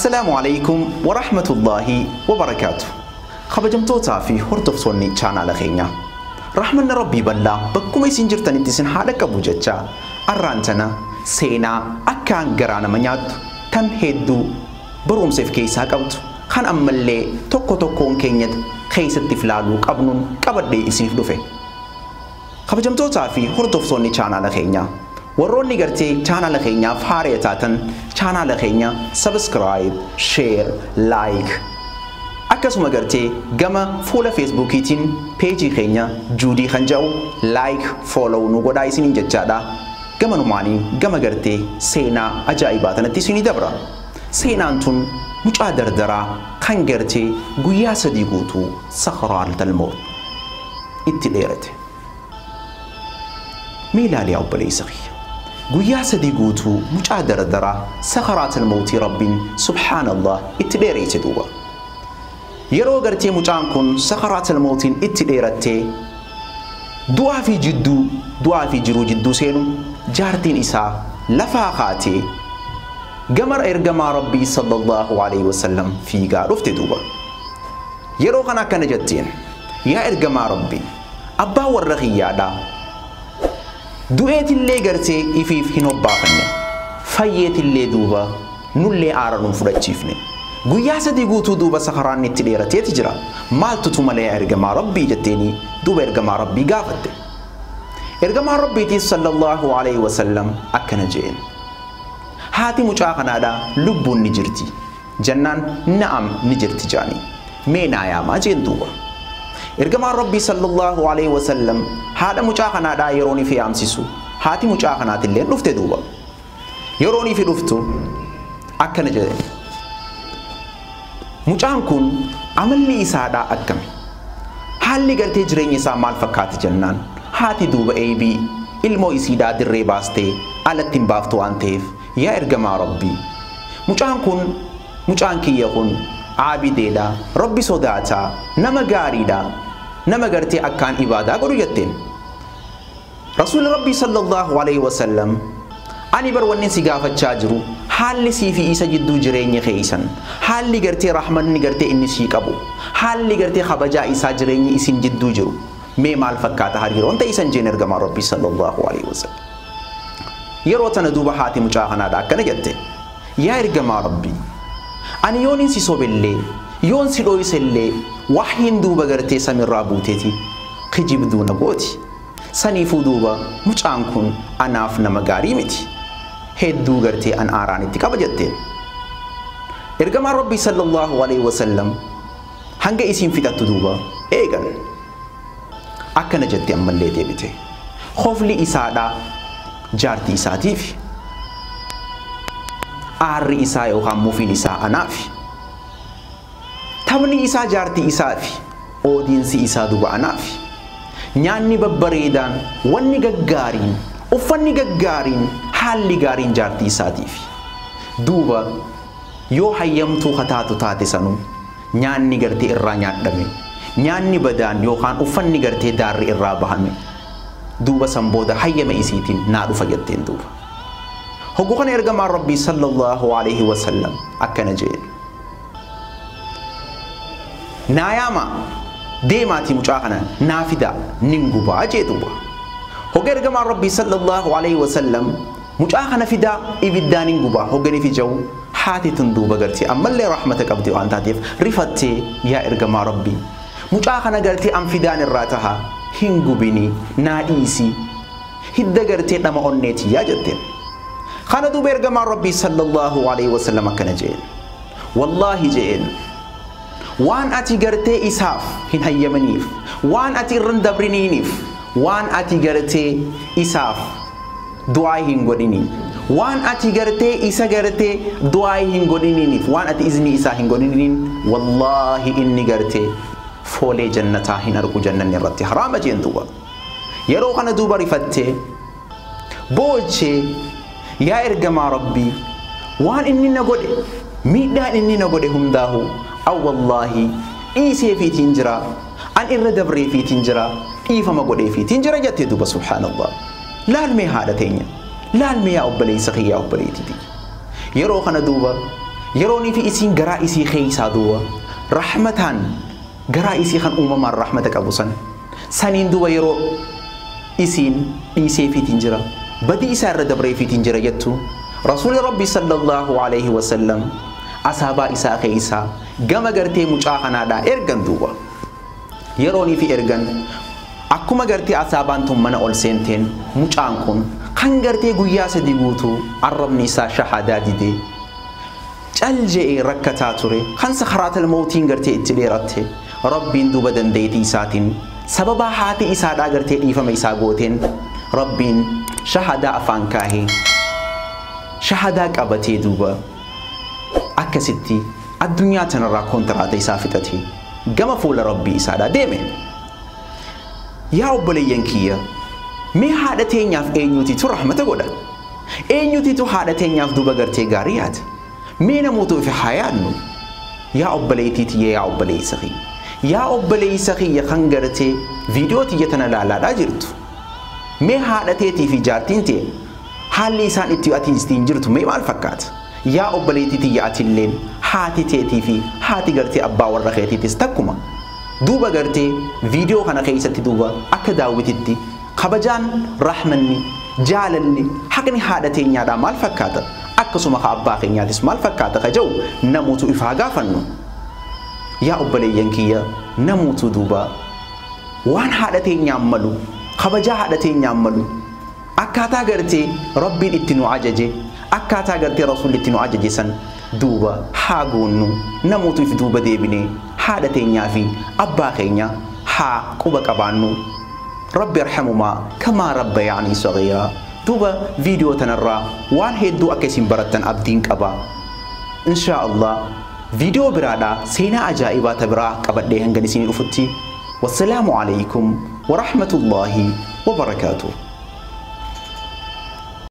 Assalaamu alaikum wa rahmatullahi wa barakaatu. Kabajamtootaa fi hordoftoonni chaanaala keenyaa. Rahmanni Rabbii bal'aa bakkuma isin jirtanitti isin haadha qabu jecha arraan tana seenaa akkaan garaa nama nyaattu tan hedduu barumsa of keessaa qabdu kan ammallee tokko tokkoon keenyatti keessatti filaaluu qabnuun qabadhee isiniif dhufe. Kabajamtootaa fi hordoftoonni chaanaala keenyaa warroonni gartee chaanaala keenyaaf haaraa taatan chaanaala keenya subscribe, share, like akkasuma gartee gama fuula Facebookiitiin peejii keenya Juudii kan jedhu like, follow nu godhaa isiniin jechaadha. Gama numaanii gama gartee seenaa ajaa'ibaa tanatti isinii dabra. Seenaan tun mucaa dardaraa kan gartee guyyaa 3 guutuu sakharaal mawt itti dheerate. Mee ilaali obboleessa kiyya. Guyyaa 3 guutuu mucaa dardaraa sakharaatal mawtii Rabbiin subhaanallah itti dheereyse duuba. Yeroo gartee mucaan kun sakharaatal mawtiin itti dheerattee du'aa fi jidduu du'aa fi jiruu jidduu seenu jaartiin isaa lafaa kaatee gamar ergamaa Rabbii sallallahu alaihi wasallam fiigaa dhufte duuba. Yeroo kana akkana jetteen, yaa ergamaa Rabbii, abbaa warra kiyyaadhaa du'eetillee gartee ifiif hin hobbaafanne, fayyeetillee duuba nullee aara nuun fudhachiifne. Guyyaa 3 guutuu duuba sakaraan itti dheerateeti jira. Maaltutu malee yaa ergamaa Rabbii jetteeni duuba ergamaa Rabbii gaafatte. Ergamaan Rabbiitiis sallallahu alaihi wasallam akkana jeen. Haati mucaa kanaadhaa lubbuun ni jirti. Jennaan na'am ni jirti jaanii. Mee naa yaamaa jeen duuba. Ergamaan Rabbii sallallahu alaihi wasallam haadha mucaa kanaadhaa yeroo ni fi yaamsisu haati mucaa kanaatillee dhufte duuba. Yeroo ni fi dhuftu akkana jedhe. Mucaan kun amalli isaadhaa akkami? Haalli gartee jireenya isaa maal fakkaata jennaan haati duuba eebii ilmoo isiidhaa dirree baastee alatti hin baaftu waan ta'eef yaa ergamaa Rabbii, mucaan kun mucaan kiyya kun aabideedha, Rabbi sodaataa, nama gaariidha, nama gartee akkaan ibaadaa godhu jetteen. Rasuulli Rabbii sallallahu alaihi wasallam ani bar wanni si gaafachaa jiru haalli sii fi isa jidduu jireenya keessan, haalli gartee rahmanni gartee inni sii qabu, haalli gartee kabajaa isaa jireenyi isin jidduu jiru mee maal fakkaata hariiroon ta'e isan jeen ergamaa Rabbii sallallahu alaihi wasallam. Yeroo tana duuba haati mucaa kanaadha akkana jette, yaa ergamaa Rabbii, ani yoon si sobellee yoon si dho'isellee wahyiin duuba gartee samirraa buuteeti kijibduu na gooti. Saniifuu duuba mucaan kun anaaf nama gaarii miti. Hedduu gartee an aaraan itti qaba jetteen. Ergamaan Rabbii sallallahu alaihi wasallam hanga isiin fixattu duuba eegan. Akkana jette ammallee deebite. Khofli isaadhaa jaartii isaatiif. Aarri isaa yookaan mufiin isaa anaafi. Taphni isaa jaartii isaafi. Oodiinsi isaa duuba anaafi. Nyaanni babbareedaan, wanni gaggaariin, uffanni gaggaariin, haalli gaariin jaartii isaatiif. Duuba yoo hayyamtuu kataatu taate sanuu nyaanni gartee irraa nyaadhame, nyaanni badaan yookaan uffanni gartee daarri irraa bahame duuba san booda hayyama isiitiin naa dhufa jetteen duuba. Hogguu kana ergamaan Rabbii sallallahu alaihi wasallam akkana jeen. Naa yaama deemaatii mucaa kana naa fidaa nin gubaa jee duuba. Hogga ergamaan Rabbii sallallahu alaihi wasallam mucaa kana fidaa ibiddaan hin gubaa hogganii fi jahu haati tun duuba gartee ammallee rahmata qabdi waan taateef rifattee yaa ergamaa Rabbii mucaa kana gartee an fidaan irraa taha hin gubini naa dhiisi hidda gartee dhama onneeti yaa jetteen. Kana duuba ergamaan Rabbii sallallahu alaihi wasallam akkana jeen. Wallaahi jeen waan ati gartee isaaf hin hayyamaniif, waan ati irra hin dabriniiniif, waan ati gartee isaaf du'aa hin godhiniin, waan ati gartee isa gartee du'aa hin godhiniiniif, waan ati iznii isaa hin godhiniin, wallaahi inni gartee foolee jannataa hin argu jannanni irratti haraama jeen duuba. Yeroo kana duuba rifattee boochee yaa ergamaa Rabbii waan inni na godhe miidhaan inni na godhe hundaahu aw wallaahi dhiiseefiitiin jira, an irra dabreefiitiin jira, dhiifama godheefiitiin jira jettee duuba subhaanallah. Laalmee haadha teenya, laalmee yaa obboleessa kiyyaa obboleettii. Yeroo kana duuba Yeroonii fi isiin garaa isii keeysaa duuba rahmataan garaa isii kan uumamaan rahmata qabu san saniin duuba yeroo isiin dhiiseefiitiin jira badii isaa irra dabreefiitiin jira jettu rasuuli rabbi sallallahu alaihi wasallam asaabaa isaa keeysaa gama gartee mucaa kanaadhaa ergan duuba yeroonii fi ergan akkuma gartee asaabaan tun mana ol seenteen mucaan kun kan gartee guyyaa 3 guutuu arrabni isaa shahadaa didee cal je'ee rakkataa ture kan sakaraatal mawtiin gartee itti dheeratte rabbiin duuba dandeetii isaatiin sababa haati isaadhaa gartee dhiifama isaa gooteen rabbiin shahadaa afaan kaahee shahadaa qabatee duuba akkasitti addunyaa tanarraa kontiraata isaa fixatee gama fuula rabbii isaadhaa deeme. Yaa obboleeyyan kiyya, mee haadha teenyaaf eenyutiitu rahmata godha? Eenyutiitu haadha teenyaaf duuba gartee gaarii yaada? Mee namoota ofi haa yaadnu? Yaa obboleettii tiyya, yaa obboleessa kiyya. Yaa obboleessa kiyya kan gartee viidiyoo tiyya tana laalaadhaa jirtu. Mee haadha teetii fi jaartiin tee haalli isaan itti ati ittiin jirtu mee maal fakkaata? Yaa obboleettii tiyya atilleen haati teetii fi haati gartee abbaa warra keetiitis takkuma. Duuba gartee viidiyoo kana keessatti duuba akka daawwititti kabajaan rahmanni jaalalli haqni haadha teenyaadhaa maal fakkaata? Akkasuma ka abbaa keenyaatis maal fakkaata ka jedhu namoota ifaa gaafannu. Yaa obboleeyyan kiyya namoota duuba waan haadha teenyaan malu kabajaa haadha teenyaan malu akkaataa gartee rabbiin itti nu ajaje akkaataa gartee rasuulli itti nu ajaje san duuba haa goonnu namoota if duuba deebinee haadha teenyaa fi abbaa keenya haa quba qabaannu. Rabbi arhamumaa kamaa rabbayaanii sagiiraa. Duuba viidiyoo tanarraa waan hedduu akka isin barattan abdiin qaba. Inshaa Allah viidiyoo biraadhaa seenaa ajaa'ibaa ta biraa qabadhee hangan isinii dhufutti. Wassalaamu alaykum wa rahmatullaahi wa barakaatuh.